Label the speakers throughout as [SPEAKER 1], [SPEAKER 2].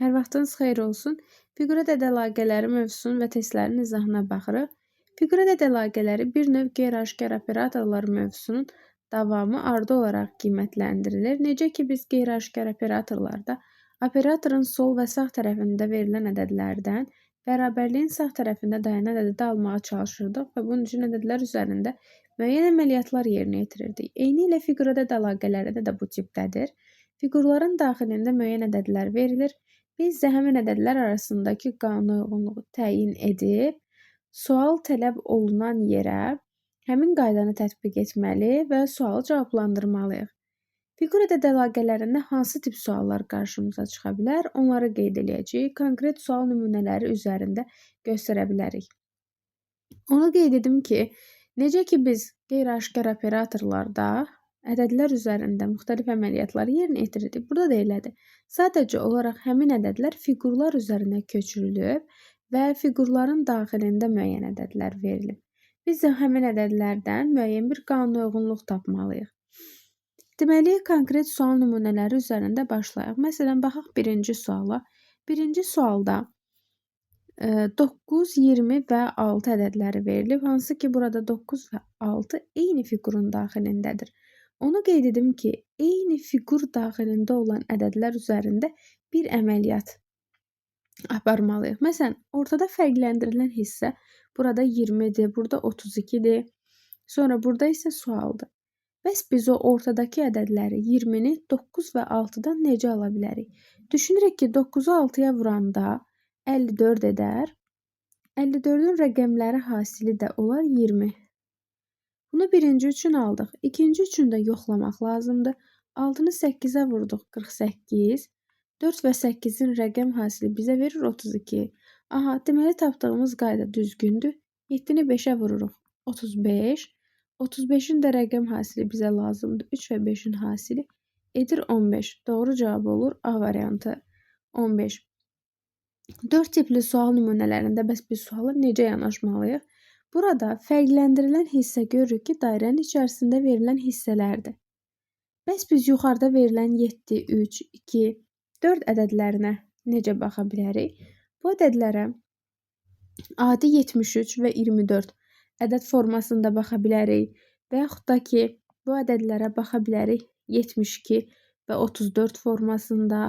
[SPEAKER 1] Hər vaxtınız xeyir olsun. Fiqur ədəd əlaqələri mövzusunun və testlərin izahına baxırıq. Fiqur ədəd əlaqələri bir növ qeyri-aşkar operatorlar mövzusunun davamı ardı olaraq qiymətləndirilir. Necə ki, biz qeyri-aşkar operatorlarda operatorun sol və sağ tərəfində verilən ədədlərdən bərabərliyin sağ tərəfində dayanan ədədi almağa çalışırdıq və bunun üçün ədədlər üzərində müəyyən əməliyyatlar yerinə yetirirdik. Eyni ilə fiqur ədəd əlaqələrində də bu tipdədir. Fiqurların daxilində müəyyən ədədlər verilir. Biz də həmin ədədlər arasındakı qanunauyğunluğu təyin edib, sual tələb olunan yerə həmin qaydanı tətbiq etməli və sualı cavablandırmalıyıq. Fiqur ədəd əlaqələrində hansı tip suallar qarşımıza çıxa bilər, onları qeyd eləyəcəyik. Konkret sual nümunələri üzərində göstərə bilərik. Onu qeyd edim ki, necə ki biz qeyri-aşkar operatorlarda ədədlər üzərində müxtəlif əməliyyatları yerinə yetirirdik, burada da elədir. Sadəcə olaraq həmin ədədlər fiqurlar üzərinə köçürülüb və fiqurların daxilində müəyyən ədədlər verilib. Biz də həmin ədədlərdən müəyyən bir qanunauyğunluq tapmalıyıq. Deməli, konkret sual nümunələri üzərində başlayaq. Məsələn, baxaq birinci suala. Birinci sualda 9, 20 və 6 ədədləri verilib. Hansı ki, burada 9 və 6 eyni fiqurun daxilindədir. Onu qeyd edim ki, eyni fiqur daxilində olan ədədlər üzərində bir əməliyyat aparmalıyıq. Məsələn, ortada fərqləndirilən hissə burada 20-dir, burada 32-dir, sonra burada isə sualdır. Bəs biz o ortadakı ədədləri 20-ni 9 və 6-dan necə ala bilərik? Düşünürük ki, 9-u 6-ya vuranda 54 edər. 54-ün rəqəmləri hasili də olar 20. Bunu birinci üçün aldıq. İkinci üçün də yoxlamaq lazımdır. 6-nı 8-ə vurduq 48. 4 və 8-in rəqəm hasili bizə verir 32. Aha, deməli tapdığımız qayda düzgündür. 7-ni 5-ə vururuq 35. 35-in də rəqəm hasili bizə lazımdır. 3 və 5-in hasili edir 15. Doğru cavab olur A variantı 15. 4 tipli sual nümunələrində bəs biz suala necə yanaşmalıyıq? Burada fərqləndirilən hissə görürük ki, dairənin içərisində verilən hissələrdir. Bəs biz yuxarıda verilən 7, 3, 2, 4 ədədlərinə necə baxa bilərik? Bu ədədlərə adi 73 və 24 ədəd formasında baxa bilərik və yaxud da ki, bu ədədlərə baxa bilərik 72 və 34 formasında.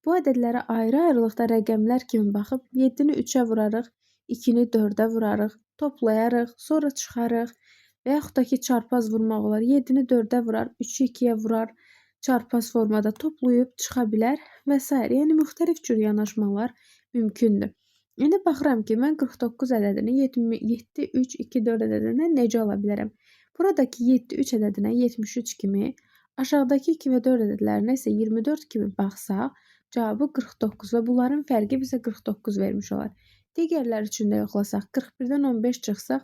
[SPEAKER 1] Bu ədədlərə ayrı-ayrılıqda rəqəmlər kimi baxıb 7-ni 3-ə vurarıq, 2-ni 4-ə vurarıq, toplayarıq, sonra çıxarıq və yaxud da ki, çarpaz vurmaq olar. 7-ni 4-ə vurar, 3-ü 2-yə vurar, çarpaz formada toplayıb çıxa bilər və s. Yəni, müxtəlif cür yanaşmalar mümkündür. İndi baxıram ki, mən 49 ədədini 7, 3, 2, 4 ədədindən necə ala bilərəm? Buradakı 7, 3 ədədinə 73 kimi, aşağıdakı 2 və 4 ədədlərinə isə 24 kimi baxsaq, cavabı 49 və bunların fərqi bizə 49 vermiş olar. Digərlər üçün də yoxlasaq, 41-dən 15 çıxsaq,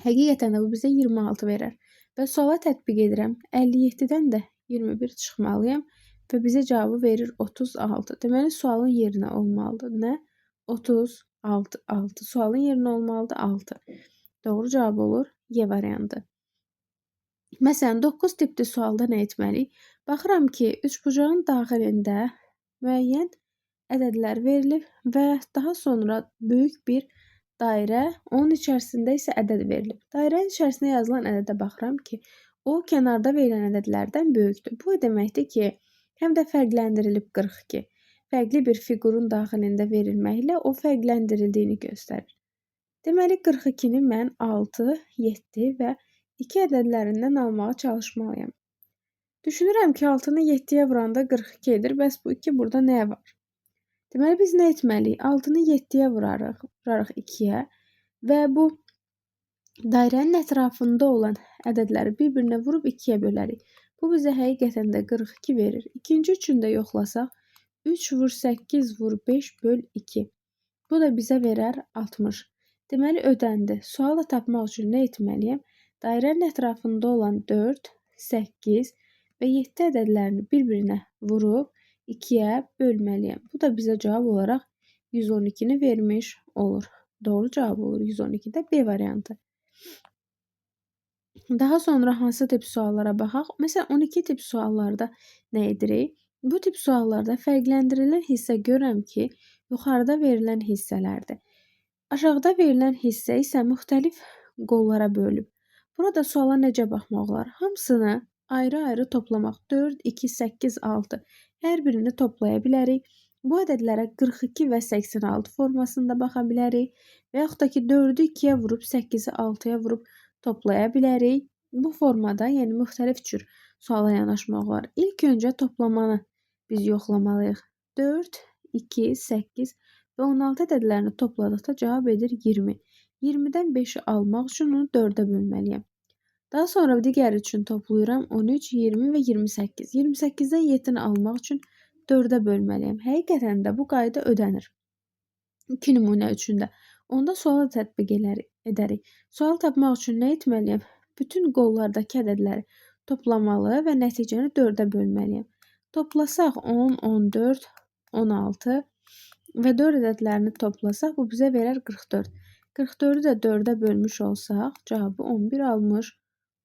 [SPEAKER 1] həqiqətən də bu bizə 26 verər. Və suala tətbiq edirəm, 57-dən də 21 çıxmalıyam və bizə cavabı verir 36. Deməli, sualın yerinə olmalıdır nə? 36, 6. Sualın yerinə olmalıdır 6. Doğru cavab olur Y variantı. Məsələn, 9 tipli sualda nə etməliyik? Baxıram ki, üçbucağın daxilində müəyyən ədədlər verilib və daha sonra böyük bir dairə, onun içərisində isə ədəd verilib. Dairənin içərisinə yazılan ədədə baxıram ki, o kənarda verilən ədədlərdən böyükdür. Bu deməkdir ki, həm də fərqləndirilib 42. Fərqli bir fiqurun daxilində verilməklə o fərqləndirildiyini göstərir. Deməli, 42-ni mən 6, 7 və 2 ədədlərindən almağa çalışmalıyam. Düşünürəm ki, 6-nı 7-yə vuranda 42 edir. Bəs bu 2 burada nəyə var? Deməli, biz nə etməliyik? 6-nı 7-yə vurarıq, vurarıq 2-yə və bu dairənin ətrafında olan ədədləri bir-birinə vurub 2-yə bölərik. Bu bizə həqiqətən də 42 verir. İkinci üçün də yoxlasaq, 3 vur 8 vur 5 böl 2. Bu da bizə verər 60. Deməli, ödəndi. Sualı tapmaq üçün nə etməliyəm? Dairənin ətrafında olan 4, 8 və 7 ədədlərini bir-birinə vurub 2-yə bölməliyəm. Bu da bizə cavab olaraq 112-ni vermiş olur. Doğru cavab olur 112-də B variantı. Daha sonra hansı tip suallara baxaq? Məsələn, 12 tip suallarda nə edirik? Bu tip suallarda fərqləndirilən hissə görürəm ki, yuxarıda verilən hissələrdir. Aşağıda verilən hissə isə müxtəlif qollara bölünüb. Burada suala necə baxmaq olar? Hamısını ayrı-ayrı toplamaq. 4, 2, 8, 6. Hər birini toplaya bilərik. Bu ədədlərə 42 və 86 formasında baxa bilərik. Və yaxud da ki, 4-ü 2-yə vurub, 8-i 6-ya vurub toplaya bilərik. Bu formada, yəni müxtəlif cür suala yanaşmaq olar. İlk öncə toplamanı biz yoxlamalıyıq. 4, 2, 8 və 16 ədədlərini topladıqda cavab edir 20. 20-dən 5-i almaq üçün onu 4-ə bölməliyəm. Daha sonra digəri üçün toplayıram 13, 20 və 28. 28-dən 7-ni almaq üçün 4-ə bölməliyəm. Həqiqətən də bu qayda ödənir. 2 nümunə üçün də. Onda suala tətbiq edərik. Sual tapmaq üçün nə etməliyəm? Bütün qollardakı ədədləri toplamalı və nəticəni 4-ə bölməliyəm. Toplasaq 10, 14, 16 və 4 ədədlərini toplasaq bu bizə verər 44. 44-ü də 4-ə bölmüş olsaq cavabı 11 almış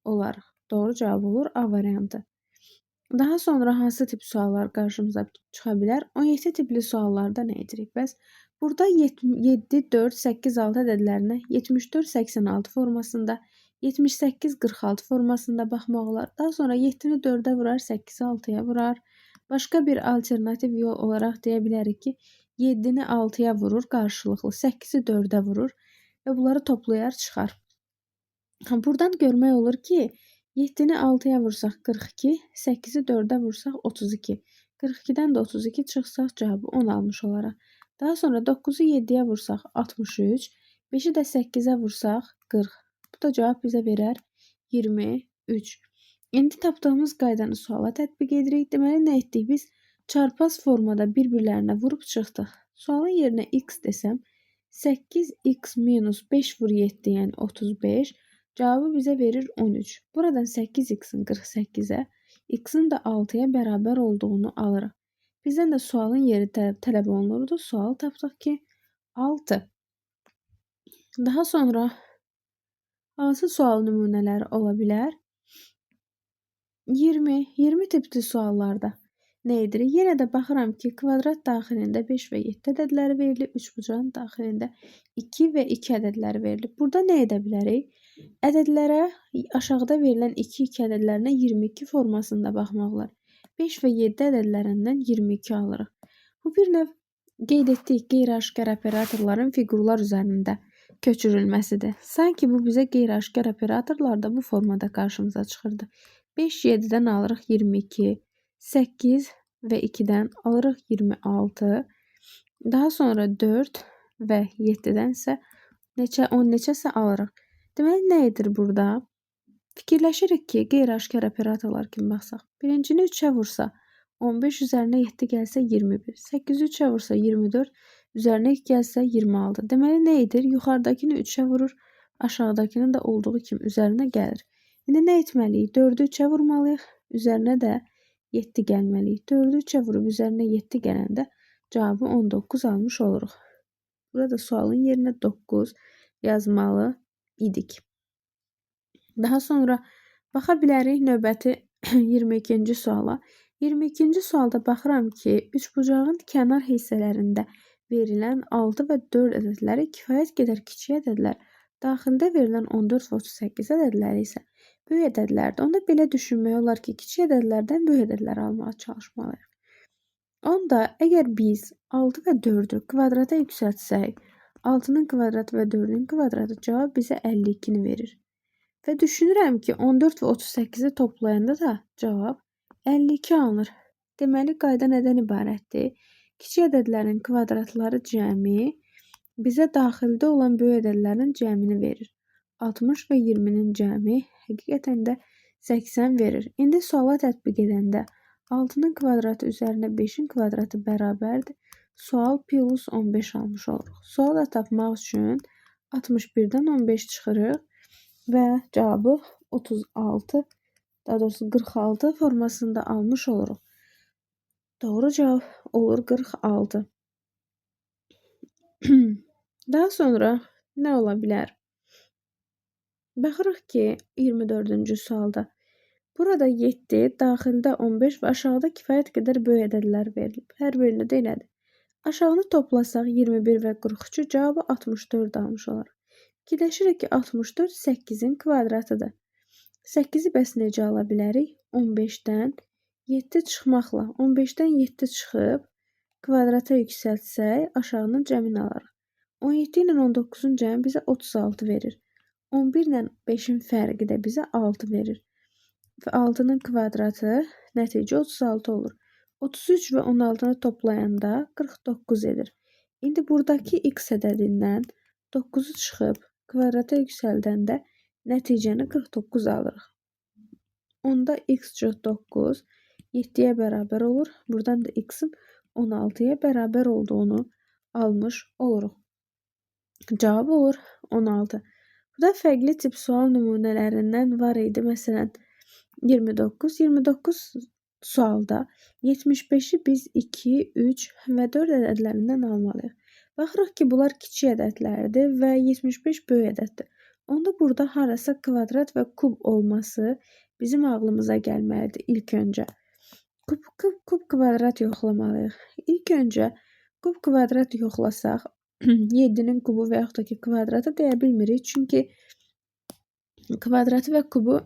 [SPEAKER 1] olarıq. Doğru cavab olur A variantı. Daha sonra hansı tip suallar qarşımıza çıxa bilər? 17 tipli suallarda nə edirik? Bəs burada 7, 4, 8, 6 ədədlərinə 74, 86 formasında, 78, 46 formasında baxmaq olar. Daha sonra 7-ni 4-ə vurar, 8-i 6-ya vurar. Başqa bir alternativ yol olaraq deyə bilərik ki, 7-ni 6-ya vurur qarşılıqlı, 8-i 4-ə vurur və bunları toplayar çıxar. Buradan görmək olur ki, 7-ni 6-ya vursaq 42, 8-i 4-ə vursaq 32. 42-dən də 32 çıxsaq cavabı 10 almış olaraq. Daha sonra 9-u 7-yə vursaq 63, 5-i də 8-ə vursaq 40. Bu da cavab bizə verər 23. İndi tapdığımız qaydanı suala tətbiq edirik. Deməli, nə etdik biz? Çarpaz formada bir-birlərinə vurub çıxdıq. Sualın yerinə x desəm, 8x minus 5 vur 7, yəni 35. Cavabı bizə verir 13. Buradan 8x-in 48-ə, x-in də 6-ya bərabər olduğunu alırıq. Bizdən də sualın yeri tələb olunurdu. Sual tapdıq ki, 6. Daha sonra hansı sual nümunələri ola bilər? 20 tipli suallarda nə edirik? Yenə də baxıram ki, kvadrat daxilində 5 və 7 ədədləri verilib, üçbucağın daxilində 2 və 2 ədədləri verilib. Burada nə edə bilərik? Ədədlərə aşağıda verilən 2, 2 ədədlərinə 22 formasında baxmaq olar. 5 və 7 ədədlərindən 22 alırıq. Bu bir növ qeyd etdik qeyri-aşkar operatorların fiqurlar üzərində köçürülməsidir. Sanki bu bizə qeyri-aşkar operatorlarda bu formada qarşımıza çıxırdı. 5, 7-dən alırıq 22, 8 və 2-dən alırıq 26. Daha sonra 4 və 7-dən isə 10 neçəsə alırıq. Deməli, nə edir burada? Fikirləşirik ki, qeyri-aşkar operatorlar kimi baxsaq. Birincini 3-ə vursa 15, üzərinə 7 gəlsə 21. 8-i 3-ə vursa 24, üzərinə 2 gəlsə 26. Deməli, nə edir? Yuxarıdakını 3-ə vurur, aşağıdakının da olduğu kimi üzərinə gəlir. İndi nə etməliyik? 4-ü 3-ə vurmalıyıq, üzərinə də 7 gəlməliyik. 4-ü 3-ə vurub üzərinə 7 gələndə cavabı 19 almış oluruq. Burada sualın yerinə 9 yazmalı idik. Daha sonra baxa bilərik növbəti 22-ci suala. 22-ci sualda baxıram ki, üçbucağın kənar hissələrində verilən 6 və 4 ədədləri kifayət qədər kiçik ədədlər, daxildə verilən 14 və 38 ədədləri isə böyük ədədlərdir. Onda belə düşünmək olar ki, kiçik ədədlərdən böyük ədədlər almağa çalışmalıyıq. Onda əgər biz 6 və 4-ü kvadrata yüksəltsək, 6-nın kvadratı və 4-ün kvadratı cavab bizə 52-ni verir. Və düşünürəm ki, 14 və 38-i toplayanda da cavab 52 alınır. Deməli, qayda nədən ibarətdir? Kiçik ədədlərin kvadratları cəmi bizə daxildə olan böyük ədədlərin cəmini verir. 60 və 20-nin cəmi həqiqətən də 80 verir. İndi suala tətbiq edəndə 6-nın kvadratı üzərinə 5-in kvadratı bərabərdir. Sual plus 15 almış oluruq. Sualı da tapmaq üçün 61-dən 15 çıxırıq və cavabı 36, daha doğrusu 46 formasında almış oluruq. Doğru cavab olur 46. Daha sonra nə ola bilər? Baxırıq ki, 24-cü sualda Burada 7, daxildə 15 və aşağıda kifayət qədər böyük ədədlər verilib. Hər birində də elədir. Aşağını toplasaq 21 və 43-ü cavabı 64 almış olarıq. Fikirləşirik ki, 64 8-in kvadratıdır. 8-i bəs necə ala bilərik? 15-dən 7 çıxmaqla. 15-dən 7 çıxıb kvadrata yüksəltsək, aşağının cəmini alarıq. 17 ilə 19-un cəmi bizə 36 verir. 11 ilə 5-in fərqi də bizə 6 verir. Və 6-nın kvadratı nəticə 36 olur. 33 və 16-nı toplayanda 49 edir. İndi buradakı x ədədindən 9-u çıxıb kvadrata yüksəldəndə nəticəni 49 alırıq. Onda x çox 9 7-yə bərabər olur. Buradan da x-in 16-ya bərabər olduğunu almış oluruq. Cavab olur 16. Burada fərqli tip sual nümunələrindən var idi. Məsələn, 29. 29 sualda 75-i biz 2, 3 və 4 ədədlərindən almalıyıq. Baxırıq ki, bunlar kiçik ədədlərdir və 75 böyük ədəddir. Onda burada harasa kvadrat və kub olması bizim ağlımıza gəlməlidir ilk öncə. Kub kvadrat yoxlamalıyıq. İlk öncə kub kvadrat yoxlasaq 7-nin kubu və yaxud da ki kvadratı deyə bilmirik. Çünki kvadratı və kubu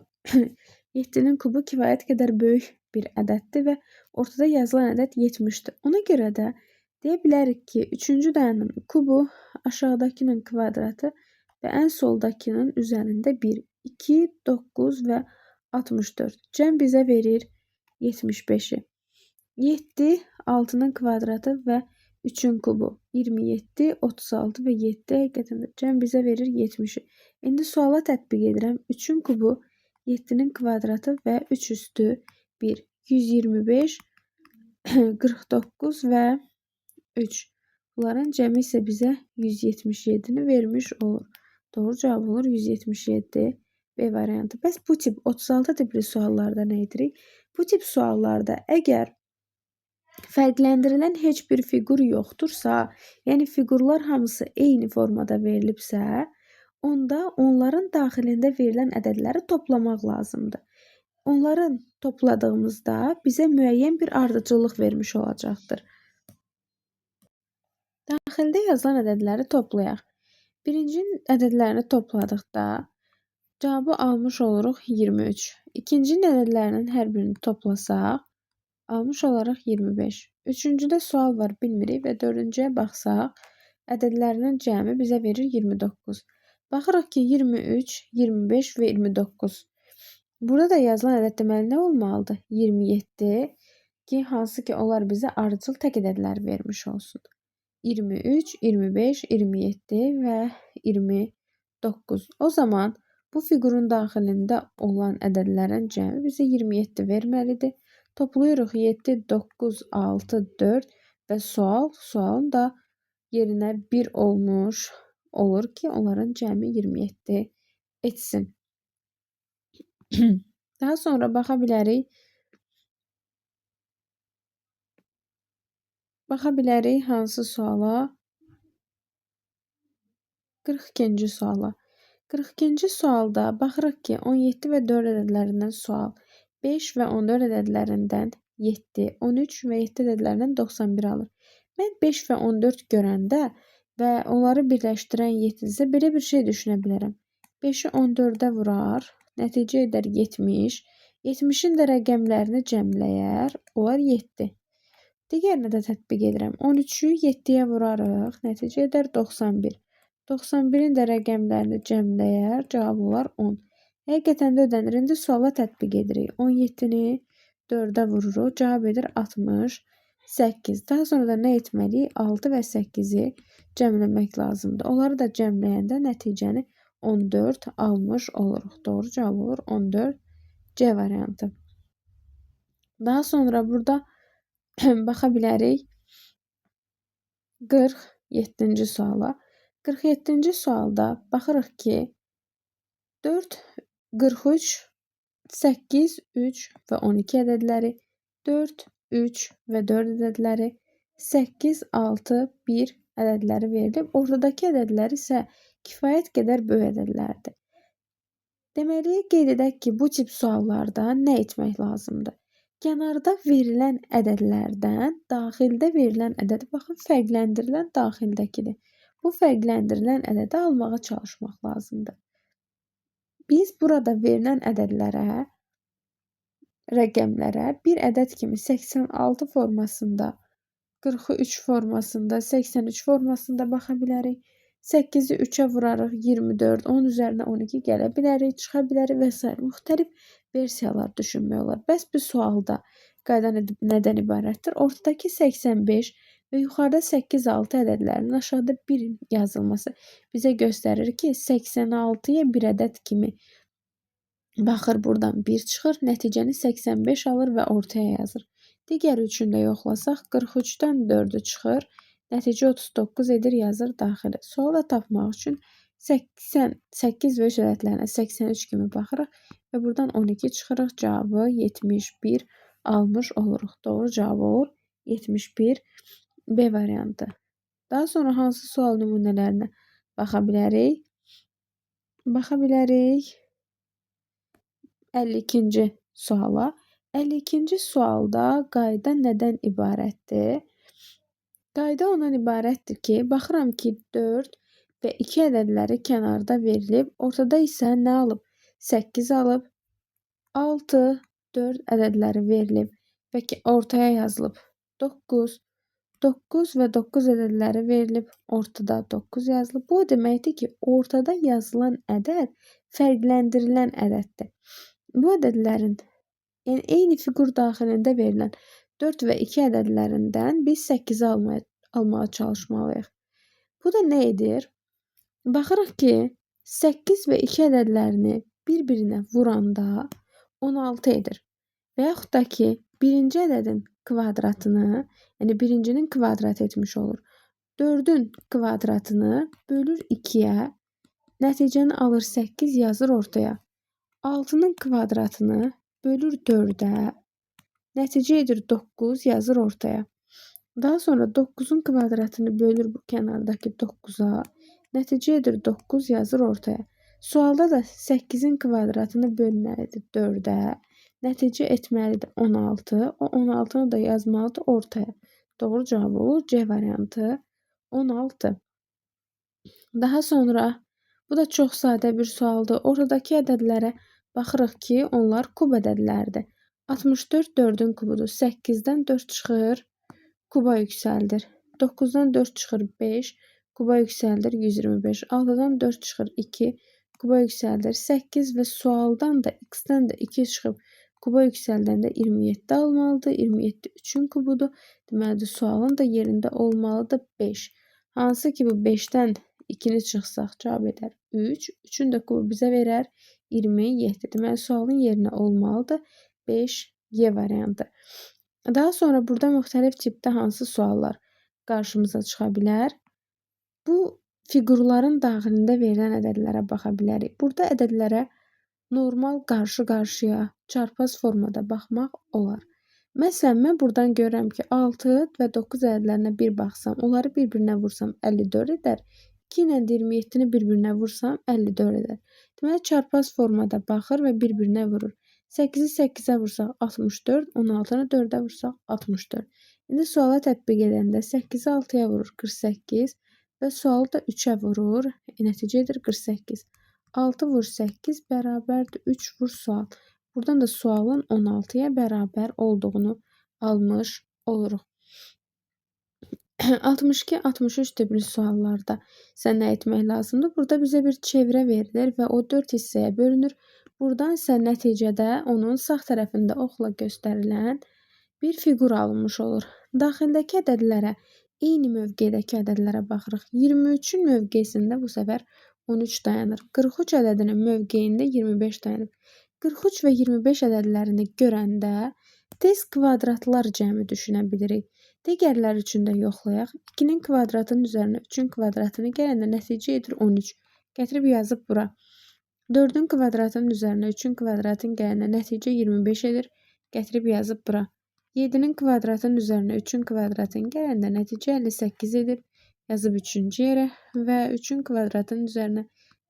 [SPEAKER 1] 7-nin kubu kifayət qədər böyük bir ədəddir və ortada yazılan ədəd 70-dir. Ona görə də deyə bilərik ki, 3-cü dayanın kubu aşağıdakının kvadratı və ən soldakının üzərində 1, 2, 9 və 64. Cəm bizə verir 75-i. 7, 6-nın kvadratı və 3-ün kubu 27, 36 və 7 həqiqətən də cəm bizə verir 70-i. İndi suala tətbiq edirəm. 3-ün kubu 7-nin kvadratı və 3 üstü 1. 125, 49 və 3. Bunların cəmi isə bizə 177-ni vermiş olur. Doğru cavab olur 177 B variantı. Bəs bu tip 36 tipli suallarda nə edirik? Bu tip suallarda əgər fərqləndirilən heç bir fiqur yoxdursa, yəni fiqurlar hamısı eyni formada verilibsə, onda onların daxilində verilən ədədləri toplamaq lazımdır. Onların topladığımızda bizə müəyyən bir ardıcıllıq vermiş olacaqdır. Daxildə yazılan ədədləri toplayaq. Birincinin ədədlərini topladıqda cavabı almış oluruq 23. İkincinin ədədlərinin hər birini toplasaq, almış olaraq 25. Üçüncüdə sual var, bilmirik və dördüncüyə baxsaq, ədədlərinin cəmi bizə verir 29. Baxırıq ki, 23, 25 və 29. Burada da yazılan ədəd deməli nə olmalıdır? 27 ki, hansı ki onlar bizə ardıcıl tək ədədlər vermiş olsun. 23, 25, 27 və 29. O zaman bu fiqurun daxilində olan ədədlərin cəmi bizə 27 verməlidir. Toplayırıq 7, 9, 6, 4 və sualın da yerinə 1 olmuş olur ki, onların cəmi 27 etsin. Daha sonra baxa bilərik. Baxa bilərik hansı suala? 42-ci suala. 42-ci sualda baxırıq ki, 17 və 4 ədədlərindən sual, 5 və 14 ədədlərindən 7, 13 və 7 ədədlərindən 91 alır. Mən 5 və 14 görəndə və onları birləşdirən 7-dirsə belə bir şey düşünə bilərəm. 5-i 14-ə vurar, nəticə edər 70. 70-in də rəqəmlərini cəmləyər, olar 7. Digərinə də tətbiq edirəm. 13-ü 7-yə vurarıq, nəticə edər 91. 91-in də rəqəmlərini cəmləyər, cavab olar 10. Həqiqətən də ödənir. İndi suala tətbiq edirik. 17-ni 4-ə vururuq, cavab edir 68. Daha sonra da nə etməliyik? 6 və 8-i cəmləmək lazımdır. Onları da cəmləyəndə nəticəni 14 almış oluruq. Doğru cavab olur 14 C variantı. Daha sonra burada baxa bilərik 47-ci suala. 47-ci sualda baxırıq ki, 4, 43, 8, 3 və 12 ədədləri, 4, 3 və 4 ədədləri, 8, 6, 1 ədədləri verilib. Ortadakı ədədlər isə kifayət qədər böyük ədədlərdir. Deməli, qeyd edək ki, bu tip suallarda nə etmək lazımdır? Kənarda verilən ədədlərdən daxildə verilən ədədi, baxın, fərqləndirilən daxildəkidir. Bu fərqləndirilən ədədi almağa çalışmaq lazımdır. Biz burada verilən ədədlərə, rəqəmlərə bir ədəd kimi 86 formasında, 43 formasında, 83 formasında baxa bilərik. 8-i 3-ə vurarıq, 24, 10 üzərinə 12 gələ bilərik, çıxa bilərik və s. Müxtəlif versiyalar düşünmək olar. Bəs bu sualda qayda nədən ibarətdir? Ortadakı 85 və yuxarıda 8, 6 ədədlərinin aşağıda 1-in yazılması bizə göstərir ki, 86-ya bir ədəd kimi baxır, buradan 1 çıxır, nəticəni 85 alır və ortaya yazır. Digəri üçün də yoxlasaq, 43-dən 4-ü çıxır, nəticə 39 edir, yazır daxilə. Sualı da tapmaq üçün 88 və 3 ədədlərinə 83 kimi baxırıq və buradan 12 çıxırıq, cavabı 71 almış oluruq. Doğru cavab olur 71 B variantı. Daha sonra hansı sual nümunələrinə baxa bilərik? Baxa bilərik 52-ci suala. 52-ci sualda qayda nədən ibarətdir? Qayda ondan ibarətdir ki, baxıram ki, 4 və 2 ədədləri kənarda verilib. Ortada isə nə alıb? 8 alıb. 6, 4 ədədləri verilib və ki, ortaya yazılıb. 9, 9 və 9 ədədləri verilib. Ortada 9 yazılıb. Bu o deməkdir ki, ortada yazılan ədəd fərqləndirilən ədəddir. Bu ədədlərin, yəni eyni fiqur daxilində verilən 4 və 2 ədədlərindən biz 8-i almağa çalışmalıyıq. Bu da nə edir? Baxırıq ki, 8 və 2 ədədlərini bir-birinə vuranda 16 edir. Və yaxud da ki, birinci ədədin kvadratını, yəni birincinin kvadratı etmiş olur. 4-ün kvadratını bölür 2-yə, nəticəni alır 8, yazır ortaya. 6-nın kvadratını bölür 4-ə, nəticə edir 9, yazır ortaya. Daha sonra 9-un kvadratını bölür bu kənardakı 9-a, nəticə edir 9, yazır ortaya. Sualda da 8-in kvadratını bölməlidir 4-ə, nəticə etməlidir 16, o 16-nı da yazmalıdır ortaya. Doğru cavab olur C variantı 16. Daha sonra bu da çox sadə bir sualdır. Ortadakı ədədlərə baxırıq ki, onlar kub ədədləridir. 64 4-ün kubudur. 8-dən 4 çıxır, kuba yüksəldir. 9-dan 4 çıxır 5, kuba yüksəldir 125. 6-dan 4 çıxır 2, kuba yüksəldir 8 və sualdan da x-dən də 2 çıxıb kuba yüksəldəndə 27 almalıdır. 27 3-ün kubudur. Deməli, sualın da yerində olmalıdır 5. Hansı ki, bu 5-dən 2-ni çıxsaq cavab edər 3. 3-ün də kubu bizə verər 27. Deməli, sualın yerinə olmalıdır 5 Y variantı. Daha sonra burada müxtəlif tipdə hansı suallar qarşımıza çıxa bilər? Bu fiqurların daxilində verilən ədədlərə baxa bilərik. Burada ədədlərə normal qarşı-qarşıya, çarpaz formada baxmaq olar. Məsələn, mən buradan görürəm ki, 6 və 9 ədədlərinə bir baxsam, onları bir-birinə vursam 54 edər. 2 ilə 27-ni bir-birinə vursam 54 edər. Deməli, çarpaz formada baxır və bir-birinə vurur. 8-i 8-ə vursaq 64, 16-nı 4-ə vursaq 64. İndi suala tətbiq edəndə 8-i 6-ya vurur 48 və sualı da 3-ə vurur. Nəticə edir 48. 6 vur 8 bərabərdir 3 vur sual. Buradan da sualın 16-ya bərabər olduğunu almış oluruq. 62-63 tipli suallarda isə nə etmək lazımdır? Burada bizə bir çevrə verilir və o 4 hissəyə bölünür. Buradan isə nəticədə onun sağ tərəfində oxla göstərilən bir fiqur alınmış olur. Daxildəki ədədlərə, eyni mövqedəki ədədlərə baxırıq. 23-ün mövqesində bu səfər 13 dayanır. 43 ədədinin mövqeyində 25 dayanır. 43 və 25 ədədlərini görəndə tez kvadratlar cəmi düşünə bilirik. Digərləri üçün də yoxlayaq. 2-nin kvadratının üzərinə 3-ün kvadratını gələndə nəticə edir 13. Gətirib yazıb bura. 4-ün kvadratının üzərinə 3-ün kvadratını gələndə nəticə 25 edir. Gətirib yazıb bura. 7-nin kvadratının üzərinə 3-ün kvadratını gələndə nəticə 58 edir. Yazıb 3-cü yerə və 3-ün kvadratının üzərinə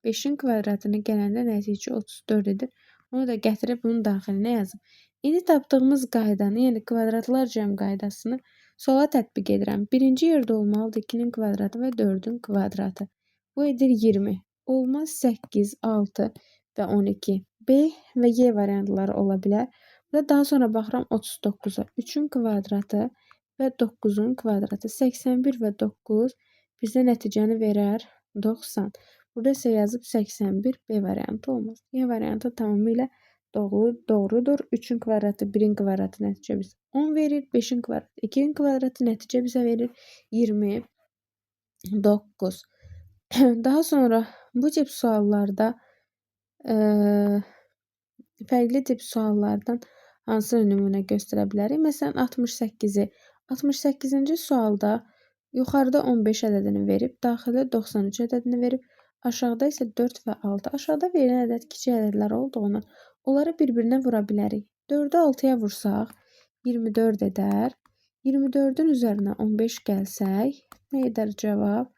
[SPEAKER 1] 5-in kvadratını gələndə nəticə 34 edir. Onu da gətirib bunun daxilinə yazım. İndi tapdığımız qaydanı, yəni kvadratlar cəm qaydasını sola tətbiq edirəm. Birinci yerdə olmalıdır 2-nin kvadratı və 4-ün kvadratı. Bu edir 20. Olmaz 8, 6 və 12. B və Y variantları ola bilər. Və daha sonra baxıram 39-a. 3-ün kvadratı və 9-un kvadratı. 81 və 9 bizə nəticəni verər 90. Burada isə yazıb 81, B variantı olmaz. Y variantı tamamilə doğrudur. 3-ün kvadratı 1-in kvadratı nəticə bizə 10 verir. 5-in kvadratı 2-in kvadratı nəticə bizə verir 29. Daha sonra bu tip suallarda fərqli tip suallardan hansı nümunə göstərə bilərik? Məsələn 68-i. 68-ci sualda yuxarıda 15 ədədini verib, daxildə 93 ədədini verib, aşağıda isə 4 və 6. Aşağıda verilən ədəd kiçik ədədlər olduğundan onları bir-birinə vura bilərik. 4-ü 6-ya vursaq 24 edər. 24-ün üzərinə 15 gəlsək, nə edər cavab?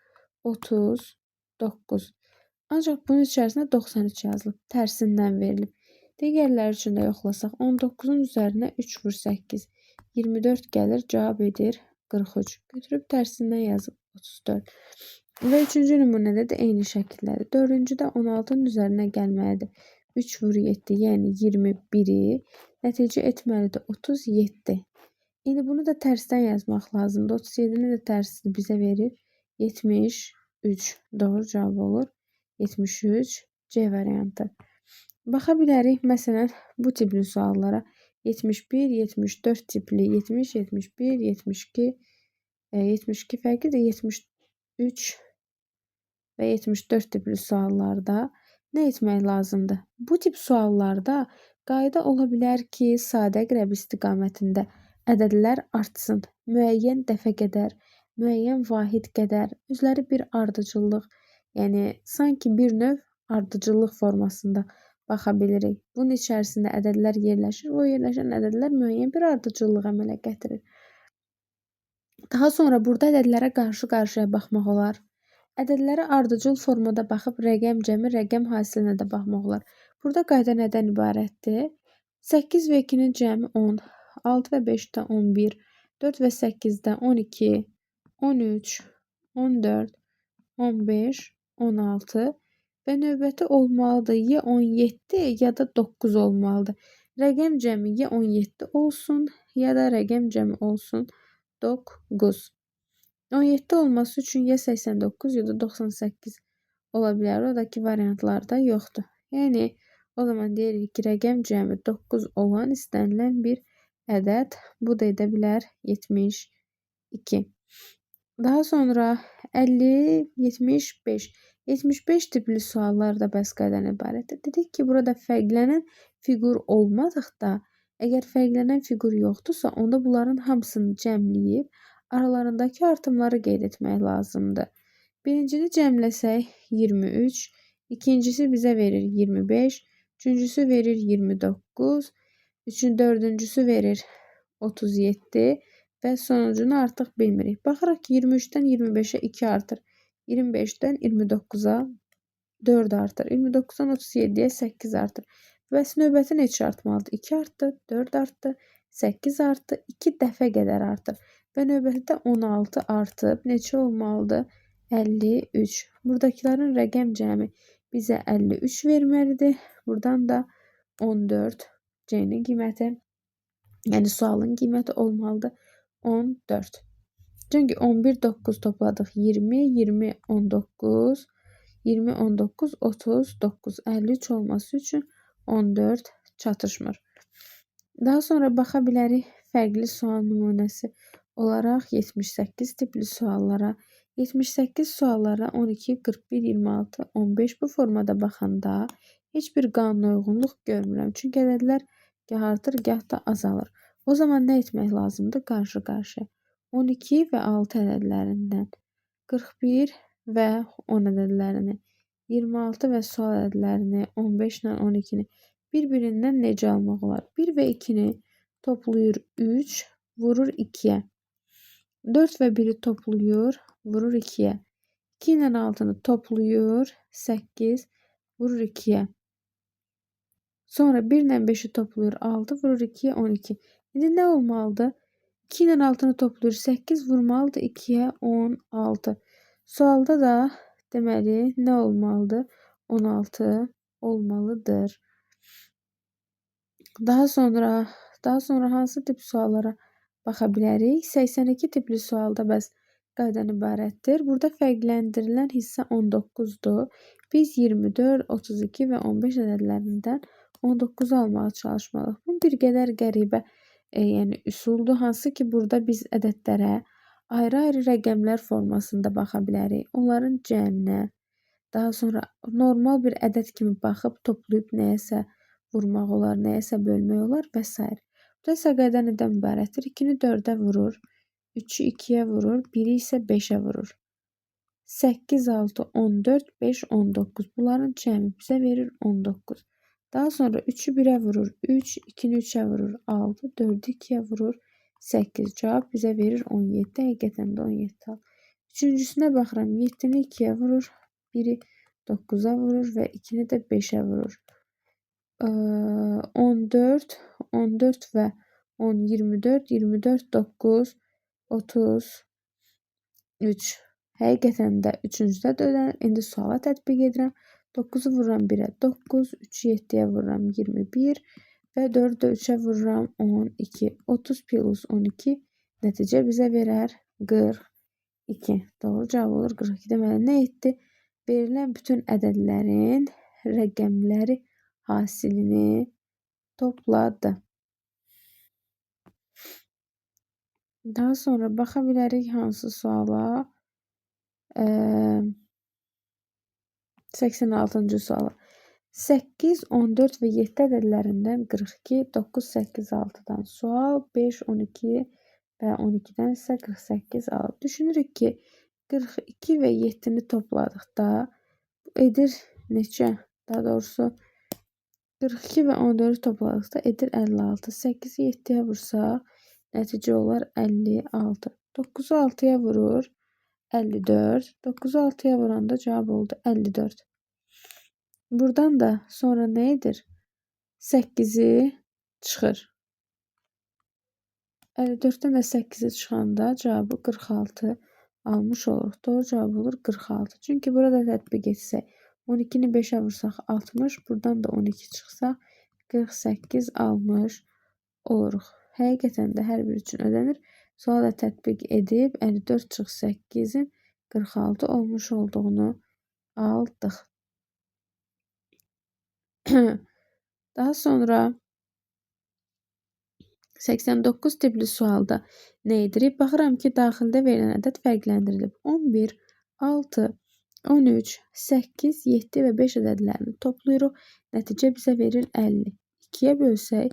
[SPEAKER 1] 39. Ancaq bunun içərisində 93 yazılıb, tərsindən verilib. Digərləri üçün də yoxlasaq, 19-un üzərinə 3 vur 8, 24 gəlir, cavab edir 43. Götürüb tərsindən yazıb 34. Və üçüncü nümunədə də eyni şəkildədir. Dördüncüdə 16-nın üzərinə gəlməlidir. 3 vur 7, yəni 21-i nəticə etməlidir 37. İndi bunu da tərsdən yazmaq lazımdır. 37-nin də tərsini bizə verir 73. Doğru cavab olur 73 C variantı. Baxa bilərik məsələn bu tipli suallara. 71, 74 tipli, 70, 71, 72, 72 fərqli də 73 və 74 tipli suallarda nə etmək lazımdır? Bu tip suallarda qayda ola bilər ki, sadə əqrəb istiqamətində ədədlər artsın. Müəyyən dəfə qədər, müəyyən vahid qədər, özləri bir ardıcıllıq, yəni sanki bir növ ardıcıllıq formasında baxa bilirik. Bunun içərisində ədədlər yerləşir və o yerləşən ədədlər müəyyən bir ardıcıllıq əmələ gətirir. Daha sonra burada ədədlərə qarşı-qarşıya baxmaq olar. Ədədlərə ardıcıl formada baxıb rəqəm cəmi, rəqəm hasilinə də baxmaq olar. Burada qayda nədən ibarətdir? 8 və 2-nin cəmi 10, 6 və 5-də 11, 4 və 8-də 12, 13, 14, 15, 16 və növbəti olmalıdır ya 17 ya da 9 olmalıdır. Rəqəm cəmi ya 17 olsun ya da rəqəm cəmi olsun 9. 17 olması üçün ya 89 ya da 98 ola bilər. Oradakı variantlarda yoxdur. Yəni o zaman deyirik ki, rəqəm cəmi 9 olan istənilən bir ədəd, bu da edə bilər 72. Daha sonra 50, 75. 75 tipli suallar da bəs qaydadan ibarətdir. Dedik ki, burada fərqlənən fiqur olmadıqda, əgər fərqlənən fiqur yoxdursa, onda bunların hamısını cəmləyib aralarındakı artımları qeyd etmək lazımdır. Birincini cəmləsək 23, ikincisi bizə verir 25, üçüncüsü verir 29, dördüncüsü verir 37 və sonuncunu artıq bilmirik. Baxırıq ki, 23-dən 25-ə 2 artır. 25-dən 29-a 4 artır. 29-dan 37-yə 8 artır. Bəs növbəti neçə artmalıdır? 2 artdı, 4 artdı, 8 artdı, 2 dəfə qədər artır. Və növbəti də 16 artıb. Neçə olmalıdır? 53. Buradakıların rəqəm cəmi bizə 53 verməlidir. Buradan da 14 C-nin qiyməti, yəni sualın qiyməti olmalıdır 14. Çünki 11, 9 topladıq 20, 20, 19, 20, 19, 39, 53 olması üçün 14 çatışmır. Daha sonra baxa bilərik fərqli sual nümunəsi olaraq 78 tipli suallara. 78 suallara 12, 41, 26, 15 bu formada baxanda heç bir qanunauyğunluq görmürəm. Çünki ədədlər gah artır, gah da azalır. O zaman nə etmək lazımdır? Qarşı-qarşıya. 12 və 6 ədədlərindən, 41 və 10 ədədlərini, 26 və sual ədədlərini, 15 ilə 12-ni bir-birindən necə almaq olar? 1 və 2-ni toplayır 3, vurur 2-yə. 4 və 1-i toplayır, vurur 2-yə. 2 ilə 6-nı toplayır, 8 vurur 2-yə. Sonra 1 ilə 5-i toplayır, 6 vurur 2-yə, 12. İndi nə olmalıdır? 2 ilə 6-nı toplayır, 8 vurmalıdır 2-yə, 16. Sualda da deməli nə olmalıdır? 16 olmalıdır. Daha sonra hansı tip suallara baxa bilərik? 82 tipli sualda bəs qaydadan ibarətdir. Burada fərqləndirilən hissə 19-dur. Biz 24, 32 və 15 ədədlərindən 19-u almağa çalışmalıyıq. Bu bir qədər qəribə yəni üsuldur. Hansı ki burada biz ədədlərə ayrı-ayrı rəqəmlər formasında baxa bilərik. Onların cəminə, daha sonra normal bir ədəd kimi baxıb toplayıb nəyəsə vurmaq olar, nəyəsə bölmək olar və s. Bu da isə qayda nədən ibarətdir? 2-ni 4-ə vurur, 3-ü 2-yə vurur, 1-i isə 5-ə vurur. 8, 6, 14, 5, 19. Bunların cəmi bizə verir 19. Daha sonra 3-ü 1-ə vurur, 3, 2-ni 3-ə vurur, 6, 4-ü 2-yə vurur, 8. Cavab bizə verir 17. Həqiqətən də 17 al. Üçüncüsünə baxıram, 7-ni 2-yə vurur, 1-i 9-a vurur və 2-ni də 5-ə vurur. 14, 14 və 10, 24, 24, 9, 33. Həqiqətən də üçüncüdə də ödənir. İndi suala tətbiq edirəm. 9-u vururam 1-ə 9, 3-ü 7-yə vururam 21 və 4-ü də 3-ə vururam 12. 30 plus 12 nəticə bizə verər 42. Doğru cavab olur 42. Deməli, nə etdi? Verilən bütün ədədlərin rəqəmləri hasilini topladı. Daha sonra baxa bilərik hansı suala? 86-cı suala. 8, 14 və 7 ədədlərindən 42, 9, 8, 6-dan sual, 5, 12 və 12-dən isə 48 alıb. Düşünürük ki, 42 və 7-ni topladıqda edir neçə? Daha doğrusu 42 və 14-ü topladıqda edir 56. 8-i 7-yə vursaq, nəticə olar 56. 9-u 6-ya vurur 54. 9-u 6-ya vuranda cavab oldu 54. Buradan da sonra nə edir? 8-i çıxır. 54-dən də 8-i çıxanda cavabı 46 almış oluruq. Doğru cavab olur 46. Çünki burada tətbiq etsək 12-ni 5-ə vursaq 60, buradan da 12 çıxsa 48 almış oluruq. Həqiqətən də hər bir üçün ödənir. Suala da tətbiq edib 54 çıx 8-in 46 olmuş olduğunu aldıq. Daha sonra 89 tipli sualda nə edirik? Baxıram ki, daxildə verilən ədəd fərqləndirilib. 11, 6, 13, 8, 7 və 5 ədədlərini toplayırıq. Nəticə bizə verir 50. 2-yə bölsək,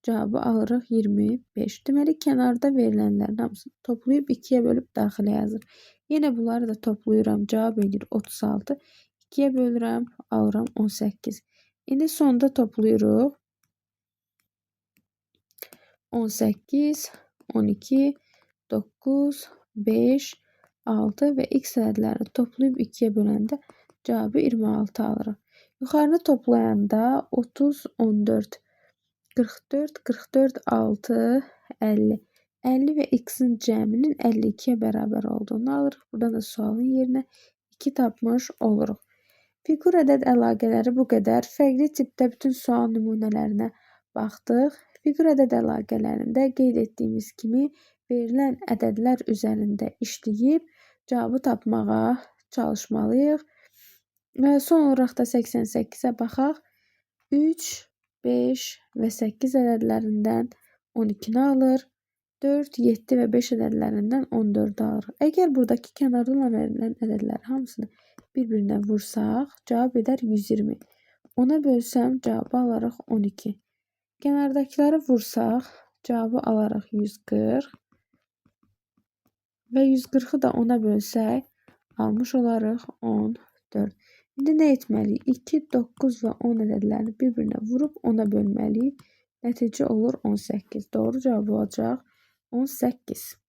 [SPEAKER 1] cavabı alırıq 25. Deməli, kənarda verilənlərin hamısını toplayıb 2-yə bölüb daxilə yazır. Yenə bunları da toplayıram. Cavab edir 36. 2-yə bölürəm, alıram 18. İndi sonda toplayırıq. 18, 12, 9, 5, 6 və x ədədlərini toplayıb 2-yə böləndə cavabı 26 alırıq. Yuxarını toplayanda 30, 14, 44, 44, 6, 50. 50 və x-in cəminin 52-yə bərabər olduğunu alırıq. Buradan da sualın yerinə 2 tapmış oluruq. Fiqur ədəd əlaqələri bu qədər. Fərqli tipdə bütün sual nümunələrinə baxdıq. Fiqur ədəd əlaqələrində qeyd etdiyimiz kimi verilən ədədlər üzərində işləyib cavabı tapmağa çalışmalıyıq. Və son olaraq da 88-ə baxaq. 3, 5 və 8 ədədlərindən 12-ni alır. 4, 7 və 5 ədədlərindən 14-ü alırıq. Əgər buradakı kənarda olan verilən ədədləri hamısını bir-birinə vursaq, cavab edər 120. 10-a bölsəm, cavabı alarıq 12. Kənardakıları vursaq, cavabı alarıq 140. Və 140-ı da 10-a bölsək, almış olarıq 14. İndi nə etməliyik? 2, 9 və 10 ədədlərini bir-birinə vurub 10-a bölməliyik. Nəticə olur 18. Doğru cavab olacaq 18.